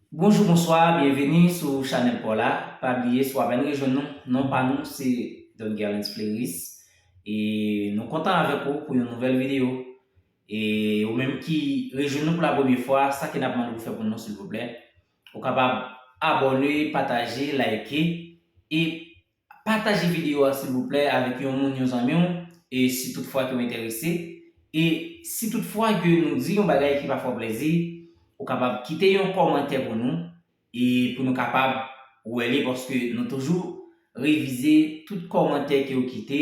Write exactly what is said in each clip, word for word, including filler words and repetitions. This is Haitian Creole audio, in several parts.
Bonjou, bonswa, byenveni sou chanèl pa w la. Pa bliye, si w apèn rejwenn nou, non pa nou se Don Gerlens Fleuris. E nou kontan avèk ou pou yon nouvèl videyo. E ou menm ki rejwenn nou pou la premye fwa, sa ke n ap mande w fè pou nou, silvouplè, ou kapab abòne, pataje, like, e pataje videyo a, silvouplè, avèk yon moun, yon zanmi w, e si toutfwa ke w enterese, e si toutfwa ke nou di yon bagay ki pa fè w plezi, ou kapab kite yon kòmantè pou nou, e pou nou kapab wè li, paske nou toujou revize tout kòmantè ke w kite,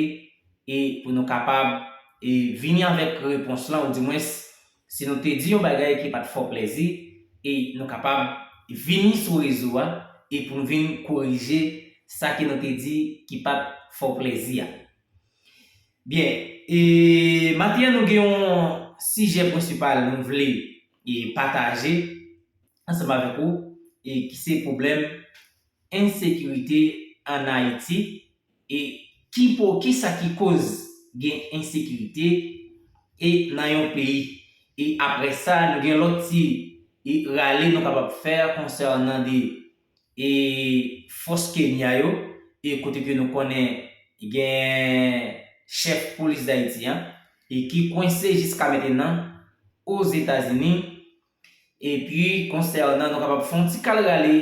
e pou nou kapab, e vini avèk repons lan, oudimwens, si nou te di yon bagay ki pa t fè w plezi, e nou kapab vini sou rezo a, e pou nou vin korije sa ke nou te di ki pa t fè w plezi a. Byen, e maten an nou gen yon sijè prensipal nou vle, e pataje ansanm avèk ou, e ki se pwoblèm ensekirite ann Ayiti, e ki po, kisa ki koz gen ensekirite, e nan yon peyi. E apre sa, nou gen lòt ti, e rale nou kapab fè konsènan de, e fòs Kenya yo, e kote ke nou konnen gen chèf polis Dayiti an, e ki kwense jiska mentenan Ozetazini. Epi konsènan, nou kapab fè yon ti kal rale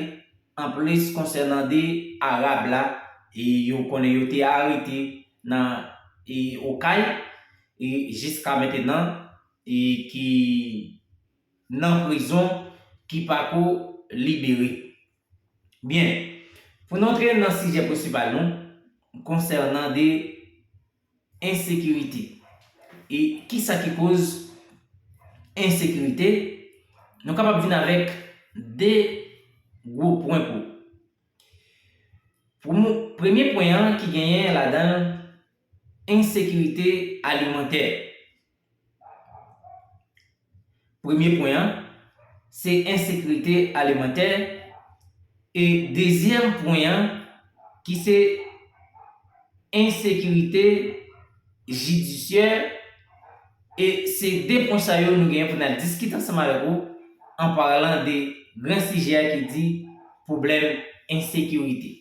anplis konsènan de Arab la, e yo konnen yo te arete nan, e Okay, e jiska mentenan, e ki nan prizon, ki pako libere. Byen, pou nou antre nan sijè prensipal nou, konsènan de ensekirite. E kisa ki koz ensekirite? Nou kapab vin avèk de gwo pwen pou. Pou mwen, premye pwen an ki genyen ladan l, ensekirite alimantè. Premye pwen an, se ensekirite alimantè. E dezyèm pwen an, ki se ensekirite jidisyè. E se de pwen sa yo nou genyen pou n al diskite ansanm avèk ou, an palan de gran sijè a ki di pwoblèm ensekirite.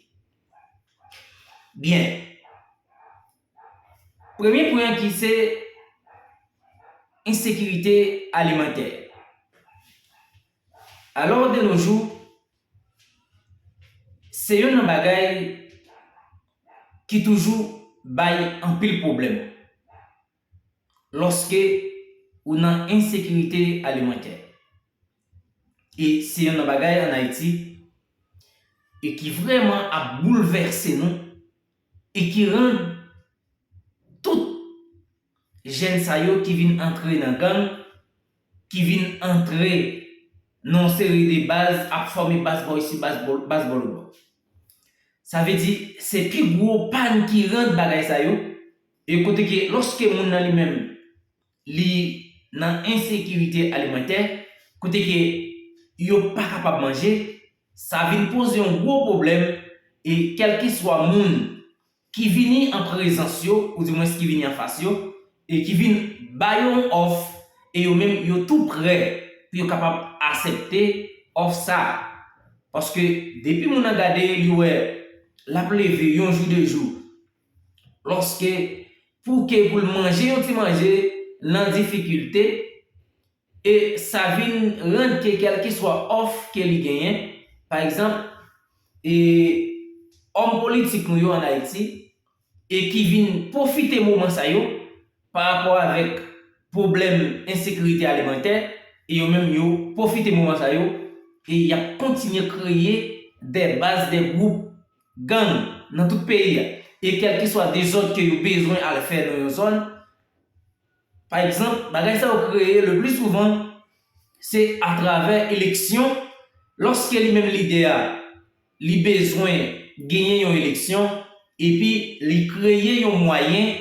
Byen. Premye pwen an ki se ensekirite alimantè. Alò, de nos jours, se youn nan bagay ki toujou bay anpil pwoblèm lòske ou nan ensekirite alimantè. E se youn nan bagay ann Ayiti e ki vrèman ap boulvèse nou e ki rann tout jèn sa yo ki vin antre nan gang, ki vin antre nan yon seri de baz, ap fòme baz bò isi, baz bò, baz bò lòtbò. Sa vle di, se pi gwo pàn ki rann bagay sa yo, e kote ke lòske moun nan li menm, li nan ensekirite alimantè, kote ke yo pa kapab manje, sa vin poze yon gwo pwoblèm, e kèlkeswa moun ki vini an prezans yo, oudimwens ki vini anfas yo, e ki vin ba yo yon òf, e yo menm yo tou prè pou yo kapab aksepte òf sa a. Paske depi moun nan gade, li wè l ap leve yon jou de jou, lòske pou ke pou l manje yon ti manje, l nan difikilte, e sa vin rann ke kèlkeswa òf ke li genyen, pa egzanp, e òm politik nou yo ann Ayiti, e ki vin pwofite moman sa yo pa rapò avèk pwoblèm ensekirite alimantè, e yo menm yo pwofite moman sa yo, e y ap kontinye kreye de baz, de gwoup gang nan tout peyi a. E kèlkeswa dezòd ke yo bezwen al fè nan yon zòn, pa egzanp, bagay sa yo kreye le pli souvan, se atravè eleksyon, lòske li menm lidè a, li bezwen genyen yon eleksyon, epi li kreye yon mwayen,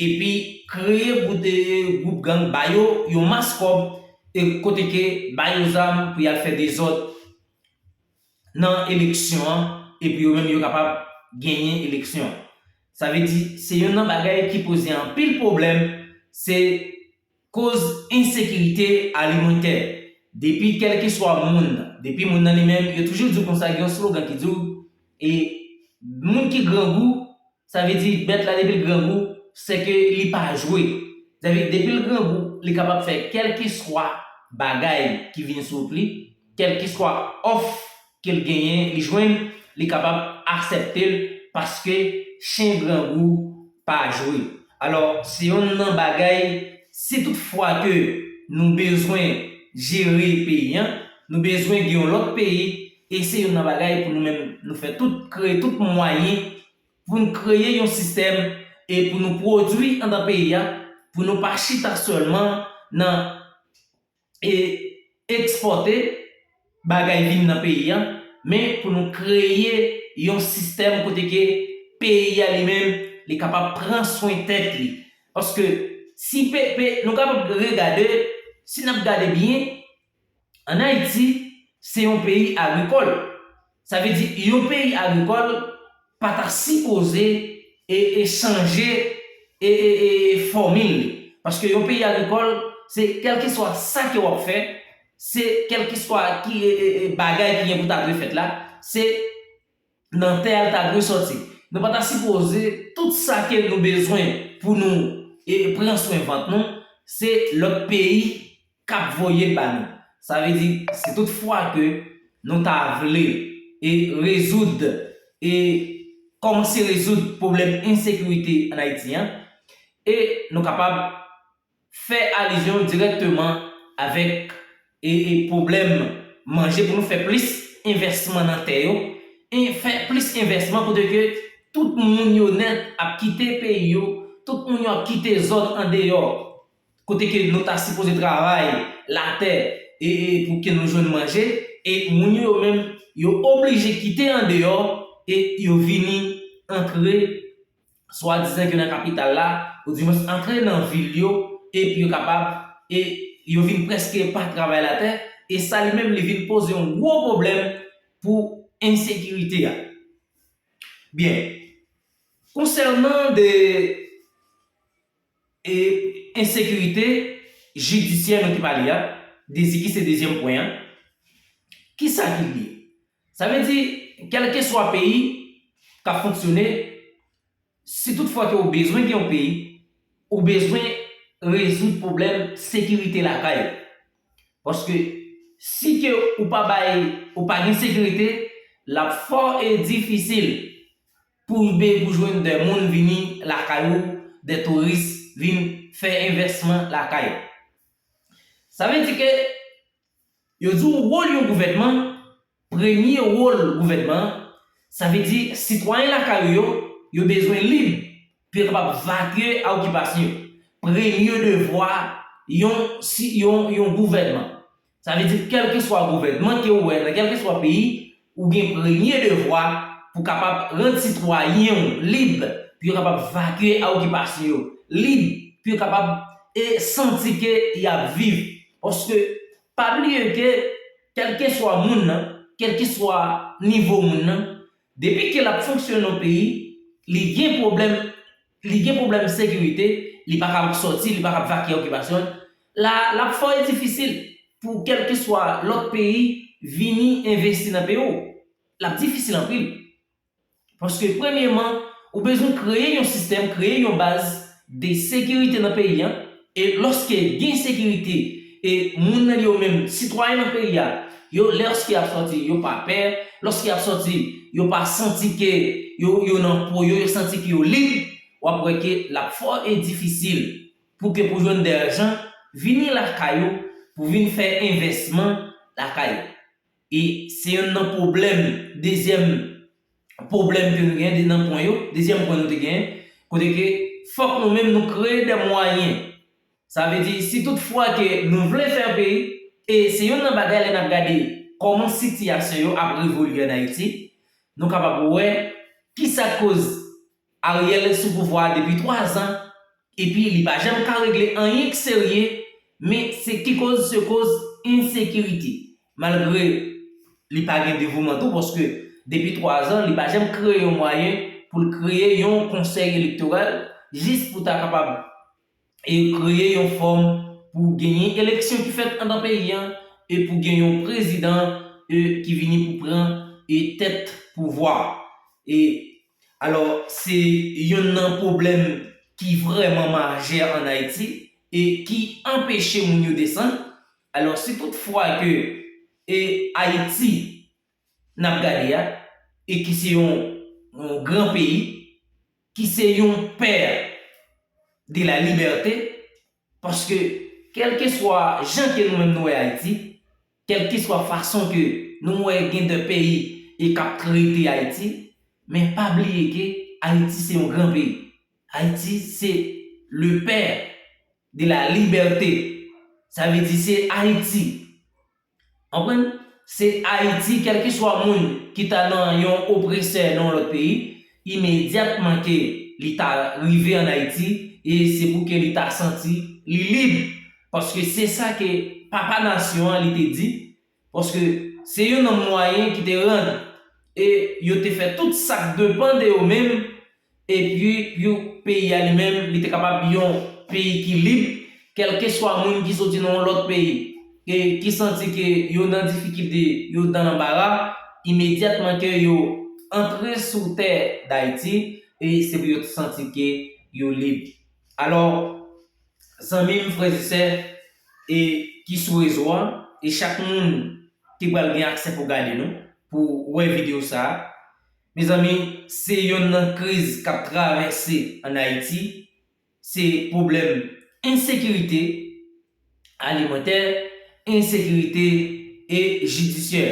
epi kreye gwoup de, gwoup gang, ba yo yon mas kòb, e kote ke ba yo zam pou y al fè dezòd nan eleksyon an, epi yo menm yo kapab genyen eleksyon an. Sa vle di, se youn nan bagay ki poze anpil pwoblèm, se koz ensekirite alimantè. Depi kèlkeswa moun nan, depi moun nan li menm, yo toujou di w konsa, gen yon slogan ki di w, e moun ki grangou, sa vle di bèt la depi l grangou, se ke li pa jwe. Sa vle di depi l grangou, li kapab fè kèlkeswa bagay ki vin sou wout li, kèlkeswa òf ke l genyen, li jwenn, li kapab aksepte l paske chen grangou pa jwe. Alò, se yonn nan bagay, si toutfwa ke nou bezwen jere peyi an, nou bezwen gen yon lòt peyi, e se yonn nan bagay pou nou menm, nou fè tout, kreye tout mwayen pou n kreye yon sistèm e pou nou pwodui anndan peyi a, pou nou pa chita sèlman nan e ekspòte bagay vin nan peyi a, men pou nou kreye yon sistèm kote ke peyi a li menm, li kapab pran swen tèt li. Paske si pe, pe, nou kapab regade, si n ap gade byen, ann Ayiti, se yon peyi agrikòl. Sa vle di, yon peyi agrikòl pa ta sipoze e, e chanje e, e, e fòmil li. Paske yon peyi agrikòl, se kèlkeswa sa ke w ap fè, se kèlkeswa ki e, e, e bagay ki gen pou ta dwe fèt la, se nan tè a l ta dwe sòti. Nou pa ta sipoze tout sa ke nou bezwen pou nou e, pran swen vant nou, se lòt peyi k ap voye l ba nou. Sa vle di, si toutfwa ke nou ta vle e rezoud, e kòmanse rezoud pwoblèm ensekirite ann Ayiti an, e nou kapab fè alizyon dirèkteman avèk e, e pwoblèm manje pou nou fè plis envèsman nan tè yo, e fè plis envèsman kote ke tout moun yo nèt ap kite peyi yo, tout moun yo ap kite zòn andeyò kote ke nou ta sipoze travay latè e, e pou ke nou jwenn manje, e moun yo menm, yo oblije kite andeyò e yo vini antre swadizan ke nan kapital la, oudimwens antre nan vil yo, e pou yo kapab, e yo vin prèske pa travay latè, e sa li menm li vin poze yon gwo pwoblèm pou ensekirite a. Byen, konsènan de e, ensekirite jidisyè nou te pale a, dezi ki se dezyèm pwen an, kisa ki li ye? Sa vle di, kèlkeswa peyi k ap fonksyone, si toutfwa ke w bezwen gen yon peyi, ou bezwen rezoud pwoblèm sekirite lakay ou. Paske si ke ou pa bay, ou pa gen sekirite, l ap fò e difisil pou be pou jwenn de moun vini lakay ou, de touris vin fè envèsman lakay ou. Sa vle di ke yo di w wòl yon gouvènman, premye wòl gouvènman an, sa vle di sitwayen lakay ou yo, yo bezwen lib pou yo kapab vakye a okipasyon yo. Premye devwa yon, si, yon, yon gouvènman. Sa vle di, kèlkeswa gouvènman ke ou wè, nan kèlkeswa peyi, ou gen premye devwa pou kapab rann sitwayen ou lib, pou yo kapab vakye a okipasyon yo, lib, pou yo kapab e santi ke y ap viv. Paske, pa bliye ke, kèlkeswa moun nan, kèlkeswa nivo moun nan, depi ke l ap fonksyone nan peyi, li gen pwoblèm, li gen pwoblèm sekirite, li pa kapab sòti, li pa kapab vakye okipasyon l, la, l ap fò e difisil pou kèlkeswa lòt peyi vini envesti nan peyi w. L ap difisil anpil. Paske, premyeman, ou bezwen kreye yon sistèm, kreye yon baz de sekirite nan peyi an. E lòske gen sekirite, e moun nan yo menm, sitwayen nan peyi a, yo, lòske y ap sòti, yo pa pè, lòske y ap sòti, yo pa santi ke yo, yo nan po yo, yo santi ke yo lib, w ap wè ke l ap fò e difisil pou ke pou jwenn de jan vini lakay ou, pou vin fè envèsman lakay ou. E se yonn nan pwoblèm, dezyèm pwoblèm ke nou genyen, de nan pwen yo, dezyèm pwen nou te genyen, kote ke fòk nou menm nou kreye de mwayen. Sa vle di, si toutfwa ke nou vle fè yon peyi, e se yonn nan bagay lè n ap gade kòman sitiyasyon yo ap evolye ann Ayiti, nou kapab wè kisa k koz Ariel sou pouvwa a depi twa zan, epi li pa janm ka regle anyen k serye, men se ki koz, se koz ensekirite. Malgre li pa gen devouman tou, paske depi twa zan, li pa janm kreye yon mwayen pou l kreye yon konsèy elektoral, jis pou ta kapab e kreye yon fòm pou genyen eleksyon ki fèt anndan peyi an, e pou gen yon prezidan e ki vini pou pran e tèt pouvwa. E alò, se yonn nan pwoblèm ki vrèman majè ann Ayiti e ki anpeche moun yo desann. Alò, si toutfwa ke e Ayiti n ap gade a, e ki se yon, yon gran peyi, ki se yon pè de la libète, paske kèlkeswa jan ke nou menm nou wè Ayiti, kèlkeswa fason ke nou wè gen de peyi e k ap trete Ayiti, men pa bliye ke Ayiti se yon gran peyi. Ayiti se le pè de la libète. Sa vle di se Ayiti. Konprann? Se Ayiti, kèlkeswa moun ki ta nan yon opresè nan yon lòt peyi, imedyatman ke li ta rive ann Ayiti, e se pou ke li ta santi li lib. Paske se sa ke papa nasyon an li te di, paske se youn nan mwayen ki te rann e yo te fè tout sa k depann de yo menm, epi pou peyi a li menm, li te kapab yon peyi ki lib, kèlkeswa moun ki soti nan yon lòt peyi, e ki santi ke yo nan difikilte, yo nan anbara, imedyatman ke yo antre sou tè Dayiti, e se pou yo santi ke yo lib. Alò, zanmi m, frè e sè, e ki sou rezo a, e chak moun ki pral gen aksè pou gade nou, pou wè videyo sa a. Mezanmi, se yonn nan kriz k ap travèse ann Ayiti, se pwoblèm ensekirite alimantè, ensekirite e jidisyè.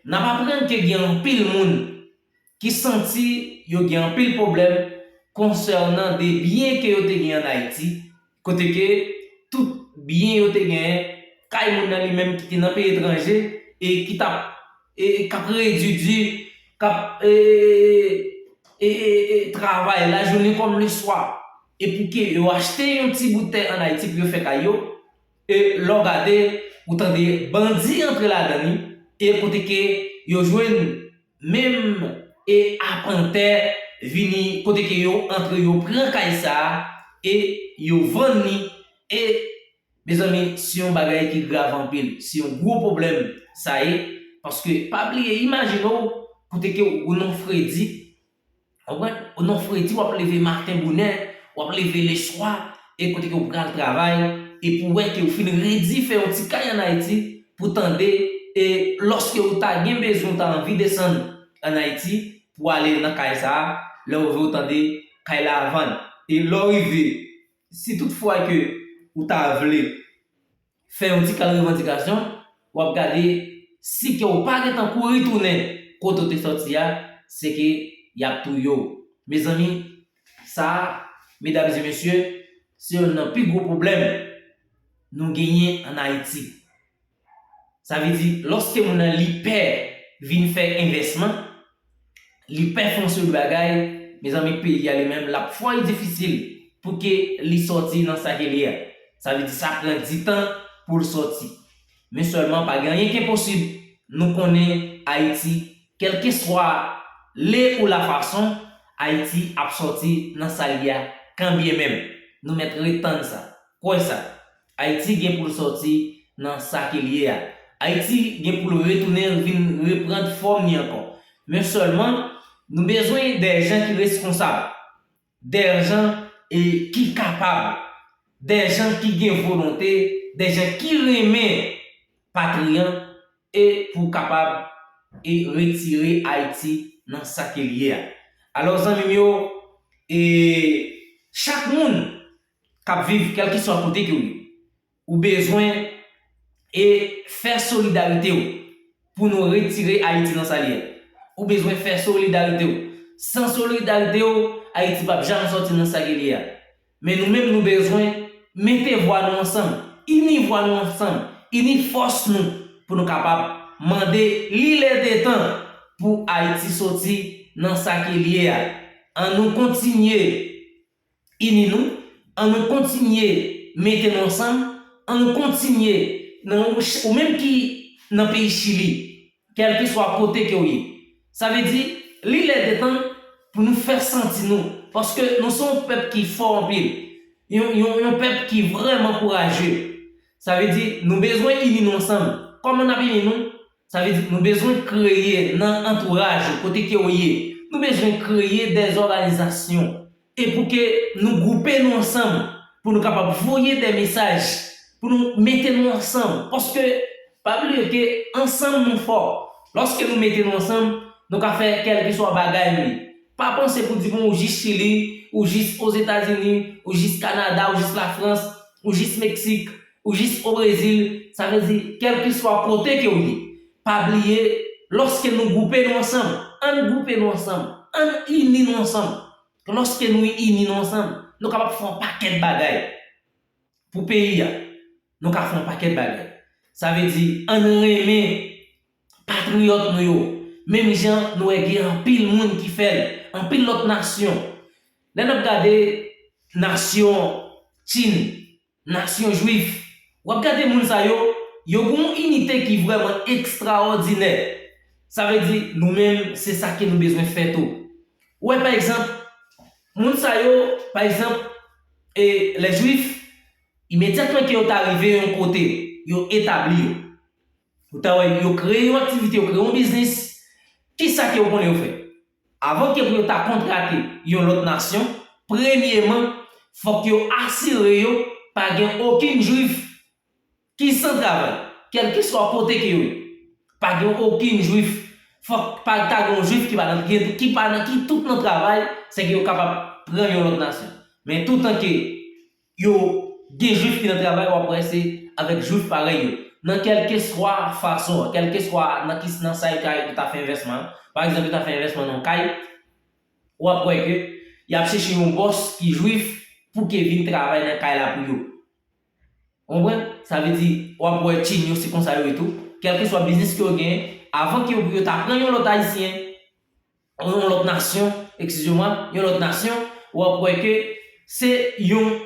N ap aprann ke gen anpil moun ki santi yo gen anpil pwoblèm konsènan de byen ke yo te gen ann Ayiti, kote ke tout byen yo te genyen, kay moun nan li menm ki te nan peyi etranje, e ki t ap, e, k ap redidui, k ap, e, e, e, e, travay lajounen kòm leswa, e pou ke yo achte yon ti bout tè ann Ayiti pou yo fè kay yo, e lè w gade, ou tande bandi antre ladan li, e kote ke yo jwenn menm e apantè vini kote ke yo antre, yo pran kay sa a e yo vann li. E, mezanmi, se yon bagay ki grav anpil, se yon gwo pwoblèm sa ye, paske pa bliye, imajine w kote ke ou nan fredi, w konprann? Ou nan fredi, w ap leve maten bonè, w ap leve leswa, e kote ke ou pral travay, e pou wè ke ou fin redi fè yon ti kay ann Ayiti, pou tande, e lòske ou ta gen bezwen, ou ta anvi desann ann Ayiti, pou ale nan kay sa a, lè w rive ou tande kay la vann. E lè w rive, si toutfwa ke ou ta vle fè yon ti kal revandikasyon, w ap gade si ke w pa gentan kouri tounen kote w te sòti a, se ke y ap touye w. Mezanmi, sa a, medam e mesye, se yonn nan pi gwo pwoblèm nou genyen ann Ayiti. Sa vle di, lòske moun nan li pè vin fè envèsman, li pè fè yon seri bagay, mezanmi, peyi a li menm, l ap fò difisil pou ke li sòti nan sa ke li ye a. Sa vle di, sa pran ditan pou l sòti. Men sèlman, pa gen anyen ki enposib. Nou konnen Ayiti, kèlkeswa lè ou la fason, Ayiti ap sòti nan sa l ye a, kanbyenmenm. Nou mèt ret tann sa, kwè sa. Ayiti gen pou l sòti nan sa ke l ye a. Ayiti gen pou l retounen vin reprann fòm li ankò. Men sèlman, nou bezwen de jan ki reskonsab, de jan e ki kapab, de jan ki gen volonte, de jan ki renmen patri an, e pou kapab e retire Ayiti nan sa ke l ye a. Alò, zanmi m yo, e chak moun k ap viv, kèlkeswa kote ke w ye, ou bezwen e fè solidarite w pou nou retire Ayiti nan sa l ye a. Ou bezwen fè solidarite w. San solidarite w, Ayiti p ap janm sòti nan sa ke l ye a. Men nou menm, nou bezwen mete vwa nou ansanm, ini vwa nou ansanm, ini fòs nou pou nou kapab mande li lè de tan pou Ayiti soti nan sa ke l ye a. An nou kontinye ini nou, an nou kontinye mete nou ansanm, an nou kontinye nan ou, ou menm ki nan peyi Chili, kèlkeswa kote ke w ye. Sa vle di, li lè de tan pou nou fè santi nou, paske nou se yon pèp ki fò anpil, yon, yon, yon pèp ki vrèman kouraje. Sa vle di, nou bezwen ini nou ansanm, Kòman n ap ini nou? Sa vle di nou bezwen kreye nan antouraj ou, kote ke w ye. Nou bezwen kreye de òganizasyon. E pou ke nou gwoupe nou ansanm, pou nou kapab voye de mesaj, pou nou mete nou ansanm. Paske, pa bliye ke ansanm nou fò. Lòske nou mete nou ansanm, nou ka fè kèlkeswa bagay nou ye. Pa panse pou di bon, ou jis Chili, ou jis Ozetazini, ou jis Kanada, ou jis Lafrans, ou jis Meksik, ou jis o Brezil, sa vle di, kèlkeswa kote ke w ye, pa bliye, lòske nou gwoupe nou ansanm, ann gwoupe nou ansanm, ann ini nou ansanm. Lòske nou ini nou ansanm, nou kapab fè yon pakèt bagay pou peyi a. Nou ka fè yon pakèt bagay. Sa vle di, ann renmen patriyòt nou yo. Menm jan nou wè gen anpil moun ki fè l, anpil lòt nasyon. Lè n ap gade nasyon Chin, nasyon Jwif, w ap gade moun sa yo, yo gen yon inite ki vrèman ekstraòdinè. Sa vle di, nou menm, se sa ke nou bezwen fè tou. Ou wè, pa egzanp, moun sa yo, pa egzanp, e, lè Jwif, imedyatman ke yo ta rive yon kote, yo etabli yo. Ou ta wè, yo kreye yon aktivite, yo kreye yon biznis. Kisa ke yo konnen yo fè? Avan ke pou yo ta kontrate yon lòt nasyon, premyeman, fòk yo asire yo pa gen okenn Jwif ki san travay, kèlkeswa kote ke yo ye. Pa gen okenn Jwif, fòk pa ta gen yon Jwif ki pa nan, ki, ki pa nan, ki tout nan travay, se ke yo kapab pran yon lòt nasyon. Men toutan ke yo gen Jwif ki nan travay, w ap wè se avèk Jwif parèy yo. Nan kèlkeswa fason an, kèlkeswa nan ki, nan sa yo ka, yo ta fè envèsman an. Pa egzanp, yo ta fè envèsman nan yon kay, w ap wè ke y ap chèche yon bòs ki Jwif pou ke vin travay nan kay la pou yo. Ou konprann? Sa vle di, w ap wè Chin yo, se konsa yo ye tou. Kèlkeswa biznis ke yo genyen, avan ke yo, yo ta pran yon lòt Ayisyen, yon lòt nasyon, excusez-moi, yon lòt nasyon, w ap wè ke se yon,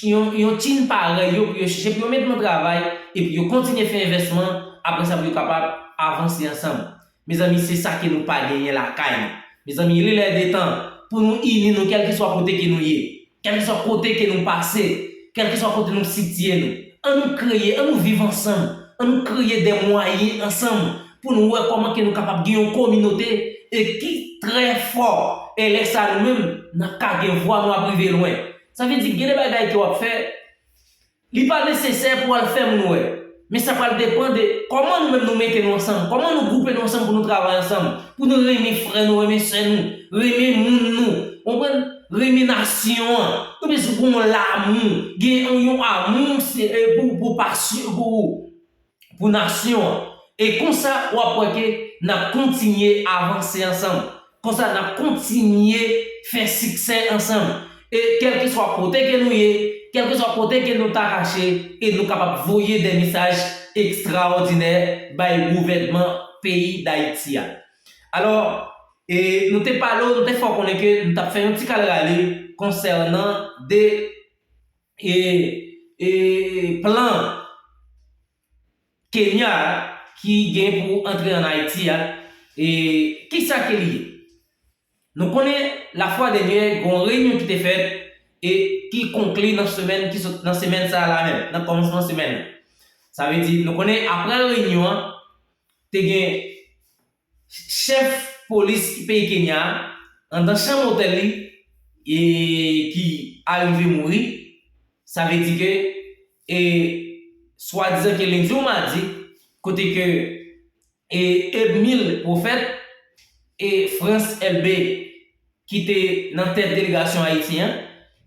yon, yon Chin parèy yo pou yo chèche, pou yo met nan travay, epi yo kontinye fè envèsman, apre sa pou yo kapab avanse ansanm. Mezanmi, se sa ke nou pa genyen lakay nou. Mezanmi, li lè de tan pou nou ini nou, kèlkeswa kote ke nou ye, kèlkeswa kote ke nou pase, kèlkeswa kote nou sitiye nou. An nou kreye, an nou viv ansanm, an nou kreye de mwayen ansanm pou nou wè kòman ke nou kapab gen yon kominote e ki trè fò. E lè sa nou menm, n ap ka gen vwa, nou ap rive lwen. Sa vle di gen de bagay ke w ap fè, li pa nesesè pou al fè moun wè. Men sa pral depann de kòman nou menm nou mete nou ansanm, kòman nou gwoupe nou ansanm pou nou travay ansanm, pou nou renmen frè nou, renmen sè nou, renmen moun nou, konprann? Renmen nasyon an. Nou bezwen gen yon lanmou, gen yon, yon amou, se, e, pou, pou pasyon, pou, pou nasyon an. E konsa, w ap wè ke n ap kontinye avanse ansanm. Konsa, n ap kontinye fè siksè ansanm. E kèlkeswa kote ke nou ye, kèlkeswa kote ke nou ta kache, e nou kapab voye de mesaj ekstraòdinè bay gouvènman peyi Dayiti a. Alò, e nou te pale w, nou te fè w konnen ke nou t ap fè yon ti kal rale konsènan de, e, e, plan Kenya ki gen pou antre ann Ayiti a, e kisa ke li ye? Nou konnen lafwa dènyè gen yon reyinyon ki te fèt e ki konkli nan semèn ki sot, nan semèn sa a la menm, nan kòmansman semèn nan. Sa vle di, nou konnen apre reyinyon an, te gen chèf polis peyi Kenya a, anndan chanm otèl li, e ki arive mouri, sa vle di ke, e swadizan ke lendi ou madi, kote ke, e Emile Prophète e France Elbé ki te nan tèt delegasyon ayisyen an,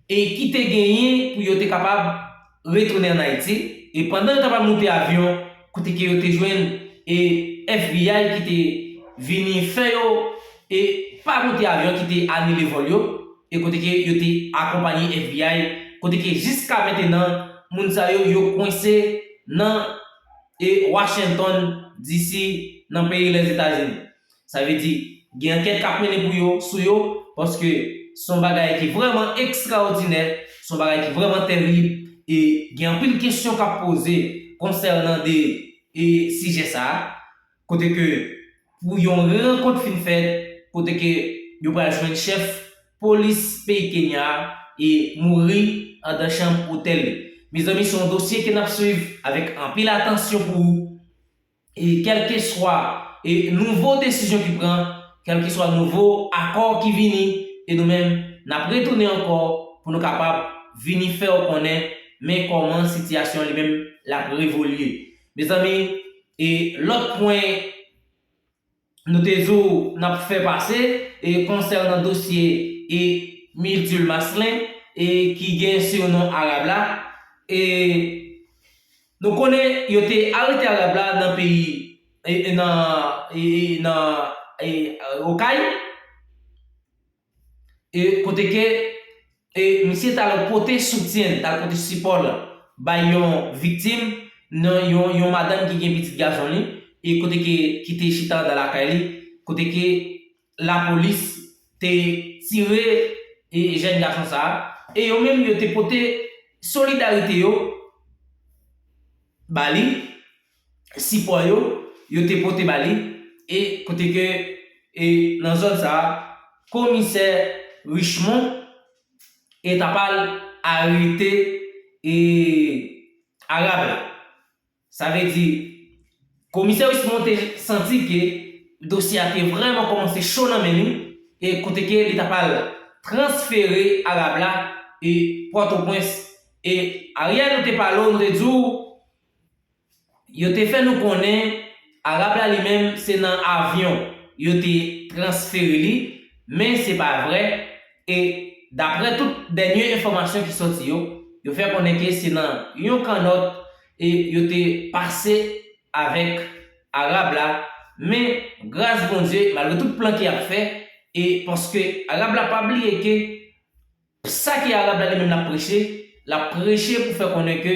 e ki te genyen pou yo te kapab retounen ann Ayiti. E pandan yo t ap moute avyon, kote ke yo te jwenn, e F B I ki te vini fè yo, e pa moute avyon, ki te anile vòl yo, e kote ke yo te akonpaye F B I, kote ke jiska mentenan, moun sa yo, yo kwense nan, e Washington D C, nan peyi Lèzetazini. Sa vle di, gen ankèt k ap mennen pou yo, sou yo, paske se yon bagay ki vrèman ekstraòdinè, se yon bagay ki vrèman tèrib, e gen anpil kesyon k ap poze konsènan de, e sijè sa a, kote ke pou yon rankont fin fèt, kote ke yo pral jwenn chèf polis peyi Kenya a e mouri anndan chanm otèl li. Mezanmi, se yon dosye ke n ap swiv avèk anpil atansyon pou ou. e kèlkeswa e nouvo desizyon ki pran, kèlkeswa nouvo akò ki vini, e nou menm n ap retounen ankò pou nou kapab vini fè w konnen men kòman sitiyasyon li menm l ap evolye. Mezanmi, e lòt pwen nou te di w n ap fè pase e konsènan dosye e Mildul Maslin e ki gen sinon Arab la, e nou konnen yo te arete Arab la nan peyi e, e nan e, e nan e, Okay, e kote ke e misye t al pote soutyen, t al pote sipò l bay yon viktim, nan yon, yon madanm ki gen pitit gason li, e kote ke ki te chita andan lakay li, kote ke lapolis te tire e jèn gason sa a, e yo menm yo te pote solidarite yo ba li, sipò yo, yo te pote ba li, e kote ke e nan zòn sa a, komisè Richemond e t ap al arete e Arab la. Sa vle di, komisè Richemond te santi ke dosye a te vrèman kòmanse cho nan men li, e kote ke li t ap al transfere Arab la e Pòtoprens. E Ariel, nou te pale w, nou te di w, yo te fè nou konnen Arab la li menm se nan avyon yo te transfere li, men se pa vrè. E daprè tout dènye enfòmasyon ki sòti yo, yo fè konnen ke se nan yon kannòt e yo te pase avèk Arab la. Men gras Bondye, malgre tout plan ke y ap fè, e paske Arab la pa bliye ke sa ke Arab la li menm l ap preche, l ap preche pou fè konnen ke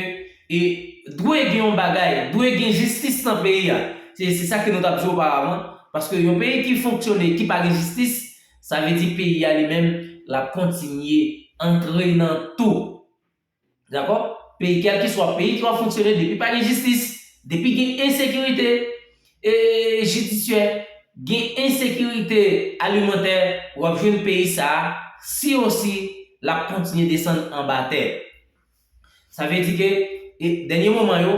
e dwe gen yon bagay, dwe gen jistis nan peyi a. Se, se sa ke nou t ap di oparavan, paske yon peyi ki fonksyone, ki pa gen jistis, sa vle di peyi a li menm l ap kontinye antre nan tou. Dakò? Peyi, kèlkeswa peyi ki w ap fonksyone, depi pa gen jistis, depi gen ensekirite e jidisyè, gen ensekirite alimantè, w ap jwenn peyi sa a, si osi l ap kontinye desann anba tè. Sa vle di ke e dènye moman yo,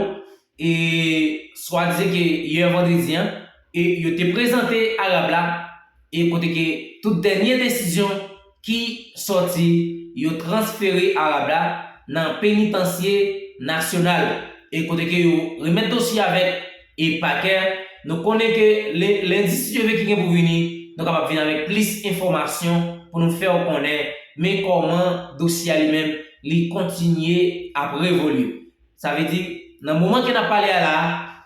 e swadizan ke yè vandredi an, e yo te prezante Arab la, e kote ke tout dènye desizyon ki sòti, yo transfere Arab la nan penitansye nasyonal, e kote ke yo remèt dosye avèk e pakè. Nou konnen ke le, lendi, si Dye vle, ki gen pou vini, nou kapab vin avèk plis enfòmasyon pou nou fè w konnen men kòman dosye a li menm li kontinye ap evolye. Sa vle di, nan moman ke n ap pale a la,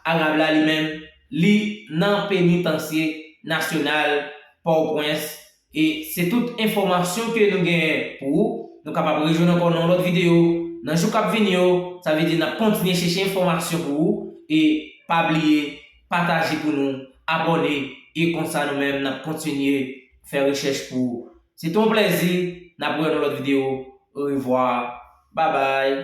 Arab la li menm, li nan penitansye nasyonal Pòtoprens. E se tout enfòmasyon ke nou genyen pou ou. Nou kapab rejwenn ankò nan yon lòt videyo. Nan jou k ap vini yo, sa vle di n ap kontinye chèche enfòmasyon pou ou. E pa bliye, pataje pou nou, abòne, e konsa nou menm n ap kontinye fè rechèch pou ou. Se te yon plèzi, n ap wè nan lòt videyo. Orevwa, babay.